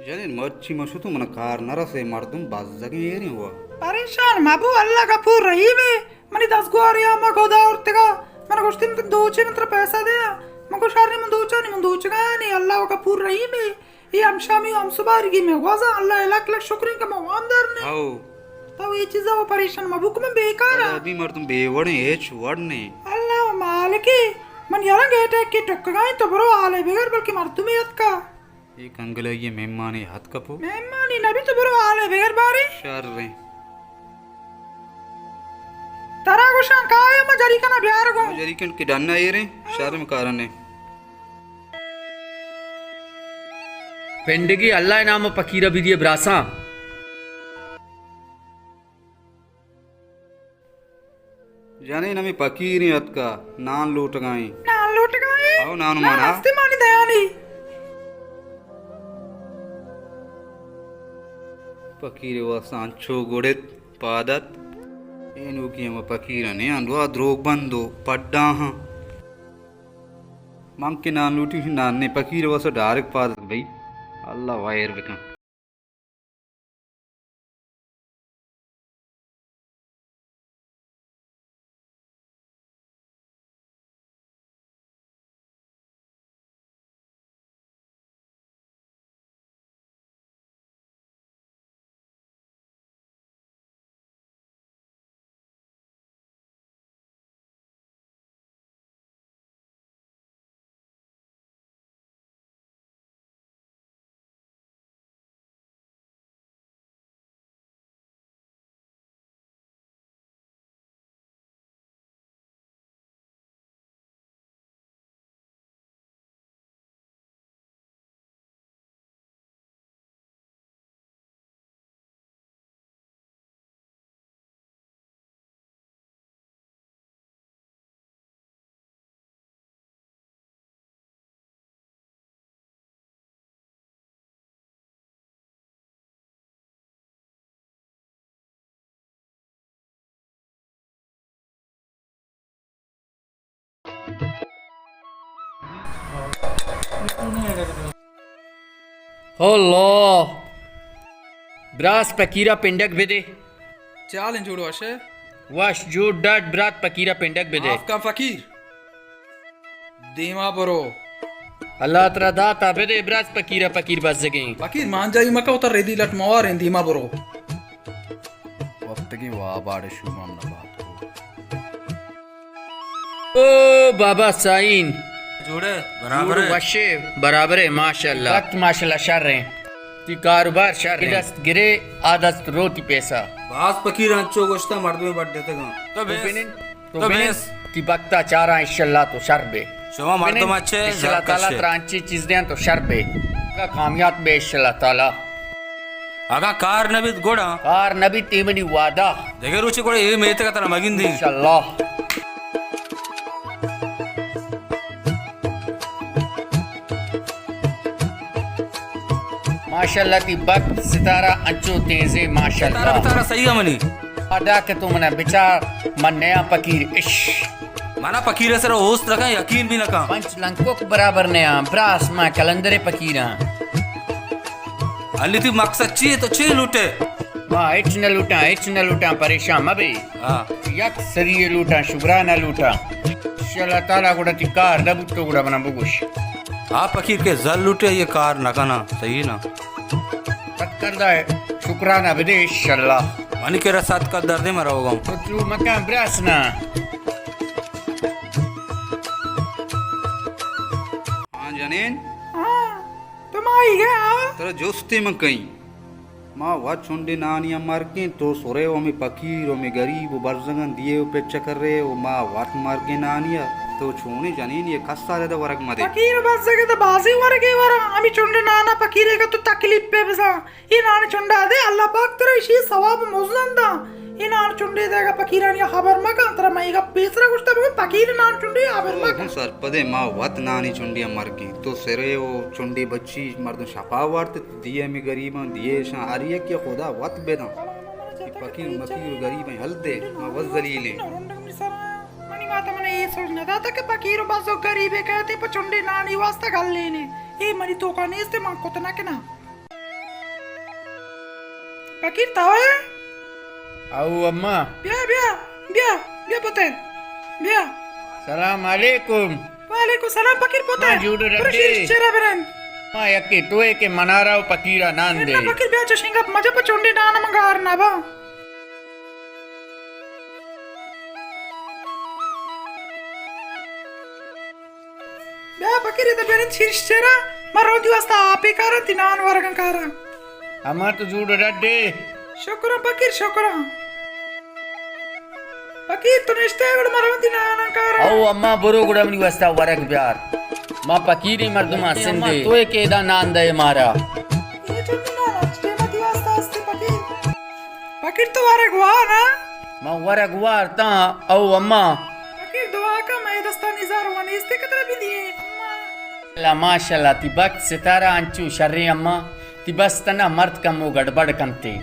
جنین، مرچی من شتوں، من کار نہ رسے، مردم بزگیں ایریں وا۔ پریشان مبو، اللہ غفور رحیمے۔ منی دزگوارے ءَ ما گدا آورتگا۔ من گوشتی، من دوچے، من ترا پیسہ دیاں۔ من گوشت، شریں، من دوچانی، من دوچگانی، اللہ غفور رحیمے۔ اے ہمشامی و ہمسبارگی میں گوزاں، اللہ ءِ لک لک شکریں کہ ما وامدار نے۔ ہو۔ تو اے چیزا و پریشان مبو کہ من بیکاراں۔ پدا بھی مردم بے وڑیں، ہچ وڑ نے۔ اللہ مالکے، من یارا گیٹ ءَ کہ ٹکگائیں، تو برو حالے بگر، بلکہ مردمے اتکا۔ اے کنگلائی ءِ مہمانے اتک کپو۔ مہمانے نبی، تو برو حالے بگر بارے۔ شریں۔ ترا گوشاں کائے، ما جریکنا بیار گوں۔ ما جریکن کہ ڈن ایریں، شریں کارنے۔ پنڈگی اللہ ءِ نام ءَ پکیر ءَ بدیے براساں۔ جنین، ہمے پکیریں اتکا، نان لوٹگائیں۔ نان لوٹگائیں؟ او، نان نان مانا۔ ہستے مانی دیانی۔ پکیر واسطہ انچو گڑت، پادت۔ اے نوکی ہم پکیر نے، انڈوا دروگ بند و پڈا ہاں۔ من کہ نان لوٹی، نان نے، پکیر واسطہ ڈائریکٹ پادت بھئی۔ اللہ وائر بکن۔ اللہ! براس پکیرا پنڈگ بدے۔ چالیں جوڑ وشے؟ وش جوڑ ڈاڈ برات پکیرا پنڈگ بدے۔ معاف کن فقیر۔ دیما برو۔ اللہ ترا داتا بدے براس پکیرا، پکیر بزگیں۔ فقیر مانجائی مکا، وتا ردی لٹ مواریں، دیما برو۔ وقتگیں واباڑ شومام نبات۔ او بابا سائین۔ جوڑے، برابر جوڑ ہے۔ وشے، برابر ہے، ماشاءاللہ۔ وقت ماشاءاللہ شر ہیں۔ تی کاروبار شر ہیں۔ دست گرے، آ دست رو تی پیسہ۔ باز پکیر انچو گوشتا مردمے بڈتگاں۔ تو تو بیس۔ بنن، تو تو بنن۔ بیس۔ تی بکتا چارا انشاءاللہ تو شر بے۔ شما مردم بنن، اچھے، انشاءاللہ زر تعالیٰ کشے۔ ترا انچی چیز دیاں تو شر بے۔ کامیاب بے انشاءاللہ تعالیٰ۔ اگاں کار نہ بیت گڑا؟ کار نہ بیت، اے منی وعدہ۔ دگہ روچے گڑا اے میتگ ء ترا مگندیں۔ انشاءاللہ۔ ماشاءاللہ تی بخت ستارہ انچو تیزے، ماشاءاللہ۔ ستارہ بتارہ صحیح ء منی۔ ادا کہ تو منا بچار، من نیا پکیر اش۔ منا پکیر ء سرا اوست نہ کن، یقین بھی نہ کن۔ پنچ لنکوک برابر نیا، براس ما کلندر پکیراں۔ علی، تئی مقصد چی ہے؟ تو چی لوٹے؟ ما ہچ نہ لوٹاں، ہچ نہ لوٹاں، پریشان مہ بے۔ ہاں۔ یک سری لوٹاں، شکرانہ لوٹاں۔ انشاءاللہ تعالیٰ گڑا تی کار نہ بوتو گڑا منا بگوش۔ آ پکیر کہ زر لوٹے، یہ کار نہ کنا، صحیح نا؟ ست کردہ ہے، شکرانہ بدے انشاءاللہ۔ منی کرا ست کردہ دے، ما روگا ہوں۔ تو چو مکان براس نا۔ ہاں جنین۔ ہاں۔ تو ماہیگ ئے؟ ترا جستے من کئیں؟ ما وت چنڈے نانی ء مرگیں، تو سرے و ہمے پکیر و ہمے گریب و برزگاں دیئے و پچ کرے و ما وت مرگیں نانی ء۔ تو چونیں جنین، یہ کس ء رد ورگ مدے۔ پکیر و برزگ ء تو بازیں ورگے وراں، ہمے چنڈے نان ء پکیرے گا تو تکلیف پہ بزاں۔ اے نان چنڈا دے، اللہ پاک ترا ایشی ثواب مزن داں۔ اے نان چنڈے دیگا پکیرانی خبر مکن، ترا مئے گپ پیسرا گوشتا بگو پکیر نان چنڈے خبر مکن۔ سرپدے، ما وت نانی چنڈیا مرگیں، تو سرے و چنڈے بچی مردم شپا وارت، دیئے ہمے گریباں، دیئے اشاں، ہر یکے خدا وت بداں۔ اے پکیر مکیر گریبیں ہل دے، ما وت ذلیلیں۔ رنڈگ منی سرا۔ ما تو من اے سوج نہ داتا کہ پکیر و بزگ غریبے کئیت پہ چنڈے نانی واسطہ گلینے۔ اے منی توکا نیست، من کت نہ کناں۔ پکیر تو ئے؟ او اماں۔ بیا، بیا، بیا، بیا پتر۔ بیا۔ سلام علیکم۔ وعلیکم سلام پکیر پتر۔ ما جوڑ برو رندے۔ شیرش چرا برند۔ ما یکے تو ئے کہ منارا و پکیرا نان دے۔ نہ پکیر بیا چشیں گپ مجا، پہ چنڈے نان من گار نہ باں۔ بیا پکیر، ادا بیارن شیرش چیرا، ما رودی واسطہ آپے کاراں، تی نان ورگاں کاراں۔ اما تو جوڑ ڈڈے۔ شکراں پکیر، شکراں۔ پکیر تو نشتے گڑا ما رودی نان کاراں۔ او اما برو گڑا منی واسطہ ورگ بیار۔ ما پکیری مردماں سندے۔ تو ایک ایدا نان دے مارا۔ یہ چنی نان اچ ٹیما تی واسطہ استے پکیر۔ پکیر تو ورگ وار نا؟ ما ورگ وار تاں، او اما۔ پکیر دعا کا، مئے دستا نزار و نیستے کہ ترا بدیے، اما۔ اللہ ماشاءاللہ، تی بخت ستارہ انچو شریں اما، تی بس تنا مرد کمو گڑبڑ کنتے۔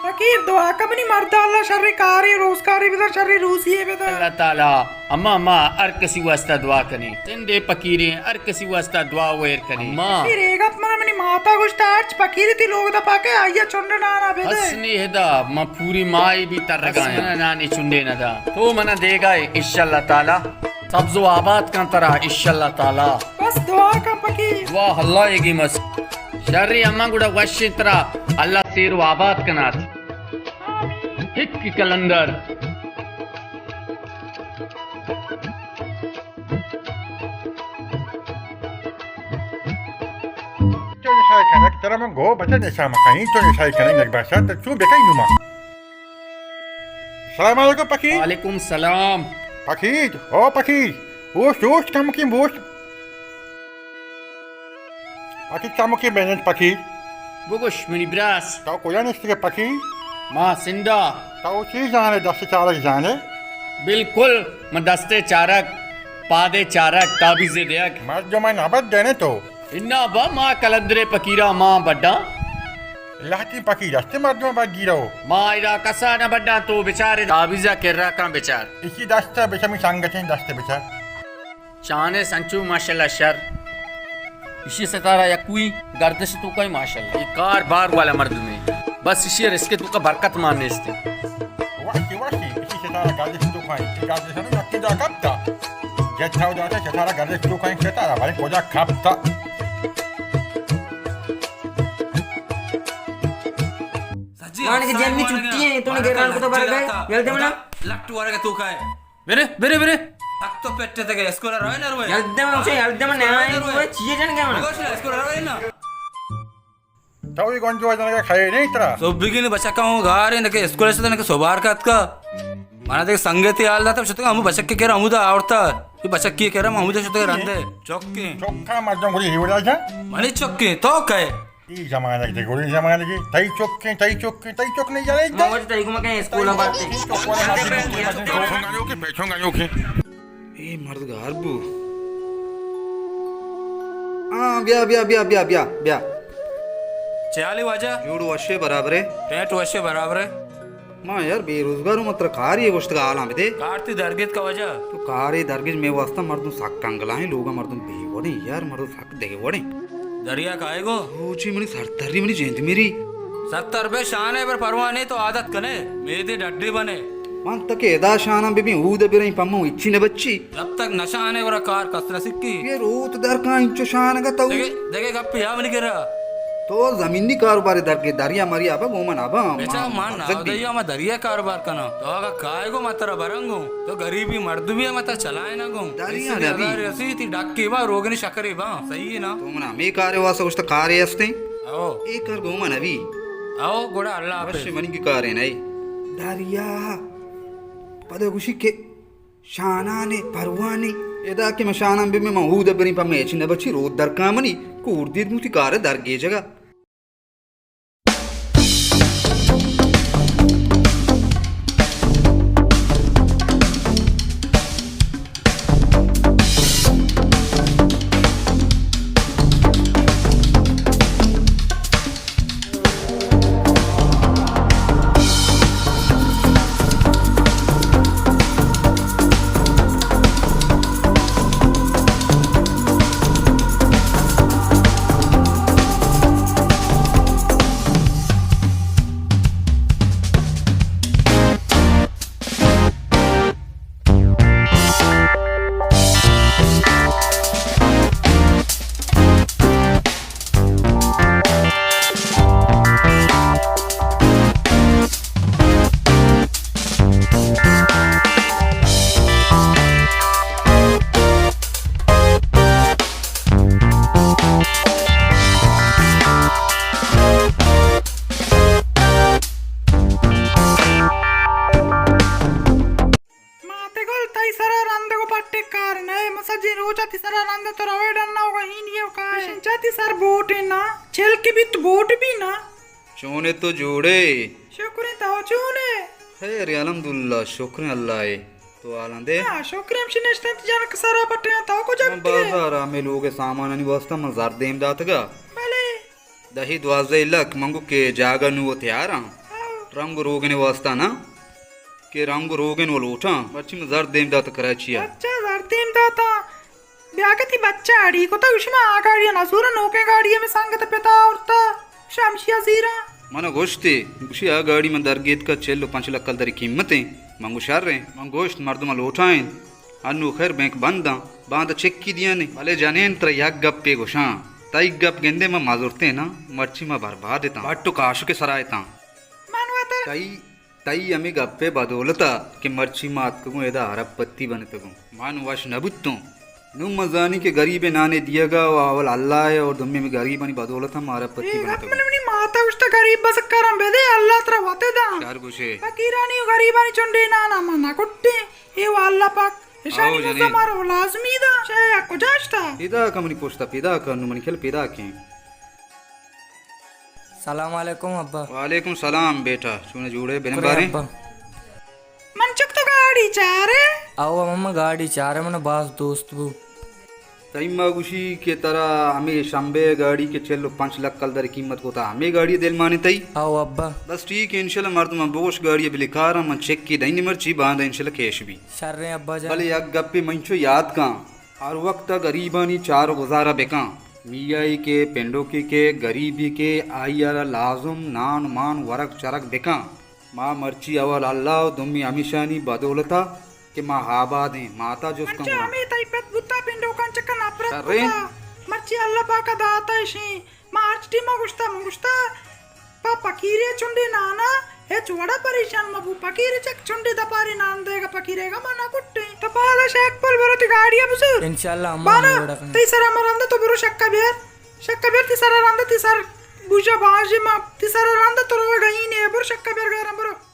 پکیر دعا کا منی مرد، اللہ شریں کارے روزگارے بدا، شریں روزیے بدا۔ اللہ تعالی اما، ما ہر کسی واسطہ دعا کنیں۔ سندھ ء پکیریں ہر کسی واسطہ دعا و ایر کنیں۔ ما پکیر اے گپ منا منی ماتا گوشتا، ہرچ پکیری تی لوگ دا پاکے آئیا چنڈ نانا بدے۔ ہس نی ہدا، ما پوری مائی بھی ترگا۔ ہس منا نانی چنڈے ندا۔ تو منا دیگا ہے، انشاءاللہ تعالی۔ سبز و آباد کن ترا، انشاءاللہ تعالی۔ بس دعا کن پکیر۔ دعا اللہ ایگی مس۔ شری اما گڑا وشیں ترا، اللہ سیر و آباد کنات۔ ہک کلندر۔ تو نشای کنگ، ترا من گو بچہ نشا مکنی، تو نشای کنگ یک باشا، تو چون بکنی نما؟ سلام علیکم پکیر۔ وعلیکم سلام۔ پکیر، او پکیر، اوشت، اوشت کمکین بوشت۔ پکیر چمکے بیننت پکیر۔ بگوش منی براس۔ تو کجا نشتگے پکیر؟ ما سندھا۔ تو چی زانے، دست چارگ زانے؟ بالکل، من دستے چارگ، پادے چارگ، تابیزے دیگ۔ مردم نبد دینے تو۔ انا با ما کلندرے پکیرا ما بڈا۔ لہتی پکیر استے مردم بد گیرو۔ ما ادا کسا نہ بڈا، تو بچارے تابیزا کرا کن بچار۔ اسی دستا بچمی سنگتیں دست بچار۔ چانے سنچو ماشاءاللہ شر۔ ایشی ستارہ یکوئی گردش تو کئی ماشاءاللہ۔ یہ کار بار والا مردمے۔ بس ایشی رزق تو کا برکت مان نیستے۔ واشی، واشی، ایشی ستارہ گردش تو کئی، ایشی گردش ہمیں مکی دا کپتا۔ جتھا دا ستارہ گردش تو کئی ستارہ، بلے کجا کپتا۔ سجی وان کے جن چھٹی ہے، تو نے گران کو تو بھر گئے، یل دے منا۔ لٹ وارے تو کائے۔ برے، برے، برے۔ تک تو پٹے تک اسکول روئے نہ روئے۔ یل دے من، اسے یل دے من، نہ آئے روئے، چیئے جن گئے من۔ بگوش نہ، اسکول روئے نہ۔ تو یہ گنجو جن کے کھائے نہیں ترا۔ سو بگی نے بچکا ہوں گارے نہ کہ اسکول سے نہ کہ سوبار کت کا۔ منا دیکھ سنگتی حال داتا، شتگا ہمو بچک کے کرا ہمودا آورتا۔ یہ بچک کے کرا ہمودا شتگا رندے۔ چوکے۔ چوکا مردم گوڑی ہیوڑا جا۔ منی چوکے، تو کہے۔ ای زمانگ دگہ وڑیں زمانگے۔ تئی چکیں، تئی چکیں، تئی چک نہیں جانے۔ ما وجہ تئی گما کہیں اسکول بات ہے۔ اے مرد گار بو۔ ہاں، بیا، بیا، بیا۔ چے حال ہے واجہ؟ جوڑ وشے برابر ہے۔ ٹیٹ وشے برابر ہے۔ ما یار بے روزگار ہوں، متر کاری گوشتگا حالاں بدے۔ کار تی درگیت کا واجہ؟ تو کاری درگیت، میں واسطہ مردم سک کنگلائیں، لوگا مردم بے وڑیں یار، مردم سک دگہ وڑیں۔ دریا کائے گو؟ روچی منی سرتری منی جند میری۔ سرتر بے شانے بر پرواہ نہیں تو عادت کنے، میدے ڈڈے بنے۔ من تک ادا شاناں ببین، اود بریں پمو اچی نہ بچی۔ جب تک نشانے ورا کار کس نہ سکی۔ یہ روت در کا انچو شانگا تو۔ دگہ، دگہ گپ یا منی کرا۔ تو زمینی کاروبار در کے دریا مریا با گوما نہ با۔ بچا من نہ دیا، ما دریا کاروبار کنا۔ تو اگا کائے گو ما ترا برنگو۔ تو غریبی مردمی ہے، ما ترا چلائے نہ گو۔ دریا نبی۔ رسی تی ڈکی با، روگنی شکری با۔ صحیح ہے نا؟ تو من ہمیں کارے واسطہ گوشت کارے ہستے۔ او۔ اے کار گوما نبی۔ او، گڑا اللہ حافظ۔ منی کی کارے نہیں۔ دریا۔ پدا گوشی کہ شانانے، پروانے، ادا کہ من شانان ببین، من اود برین، پہ من ہچ نہ بچی، روت در کامنی، کور دید بوتی کار در گیجگا۔ اندر تو روے ڈنا ہوگا ہی نہیں ہوگا۔ چاتی سر بوٹ ہے نا، چل کے بھی تو بوٹ بھی نا۔ چونے تو جوڑے؟ شکر ہے، تو چونے؟ خیر، الحمدللہ، شکر اللہ ہے۔ تو حالاں دے؟ ہاں، شکر ہمشی نشتن تی جنک سرا پٹیاں، تو کو من جنتی ہے؟ بازار ہمیں لوگ سامانانی واسطہ من زر دیم داتگا۔ بلے۔ دہی دوازدہ لکھ منگو کہ جاگہ نو تیاراں۔ ہاں۔ رنگ روگن واسطہ نا؟ کہ رنگ روگن و لوٹاں۔ مرچی من زر دیم دات کراچی آ۔ اچھا، زر دیم داتا۔ بیا کہ تی بچہ اڑی کتا، گوشی ما آ گاڑی نہ زورا، نوکیں گاڑی میں سنگت پتا اورتا، شمشیا زیرا۔ من گوشتے، گوشی آ گاڑی من درگیت کا چل و پنچ لکھ کلدری قیمت ہیں۔ من گوش شر ہیں۔ من گوشت مردم لوٹائیں۔ انو خیر بینک بنداں، باندا چکی دیانے۔ بلے جنین ترا یک گپے گوشاں، تئی گپ گندے ما مزرتے نا، مرچی ما برباد اتاں۔ بٹ و کاشک سرا اتاں۔ من وتر تئی تئی ہمے گپ ء بدولت ء کہ مرچی ما اتکگوں ادا ارب پتی بنتگوں۔ من وش نہ بوتوں۔ نوں من زانی کہ گریب ء نانے دیگ ء و اول اللہ ء اور دومی ہمے گریبانی بدولت ہم ارب پتی اے گپ بنتگوں۔ من منی مات ء گوشتہ، گریب بس کراں بدے، اللہ ترا وت ء داں۔ شر گوشے۔ فقیرانی و گریبانی چنڈے نانا ما نہ کٹیں۔ اے و اللہ پاک اشانی او جنے۔ مزہ مارا و لازمی داں۔ شاہ کجا اشتہ؟ پیدا کا منی پشتا پیدا کا، نوں منی کھل پیدا کیں۔ سلام علیکم ابا۔ وعلیکم سلام بیٹا، چون جوڑے بنباریں؟ شکر ابا۔ من چک تو گاڑی چارے؟ او ابا، من گاڑی چارے، من باز دوست بو۔ تئی ما گوشی کہ ترا ہمے شمبے گاڑی کہ چل و پنچ لکھ کلدر قیمت کو تا ہمے گاڑی دل مانے تئی؟ او ابا۔ بس ٹھیک ہے، انشاءاللہ مردم بوش گاڑی بلی کارا من چک کی دینی مرچی باندا انشاءاللہ کیش بی۔ شریں ابا جان۔ بلے یک گپے من چو یاد کاں۔ ہر وقت ء گریبانی چار و گزارہ بکن۔ میائی کہ پنڈوکی کہ گریبی کہ آئی ء را لازم نان مان ورگ چرگ بکن۔ ما مرچی اول اللہ و دومی ہمیشانی بدولت ء کہ ما آباد ایں، ماتا جست کن مرچی گڑا۔ ہمے تئی پت بوتا پنڈوکاں چکا نفرت شریں۔ بوتا۔ مرچی اللہ پاک ء داتا اشیں۔ ما ہرچ ٹیم ء گوشتہ، من گوشتہ، پہ پکیرے چنڈے نانا ہچ وڑا پریشان مبو۔ پکیرے چک چنڈے دپارے نان دیگا پکیرے گا ما نہ کٹیں۔ تو پادا شیخ پل برو تی گاڑی ء بزور۔ انشاءاللہ اما بانو، ہمے وڑا کنیں۔ تئی سرا ما رندا تو برو شکا بیار۔ شکا بیار تی سرا رندا تی سر بوجا باجے ما تی سرا رندا تو روگا ہی نے برو شکا بیار گارا برو۔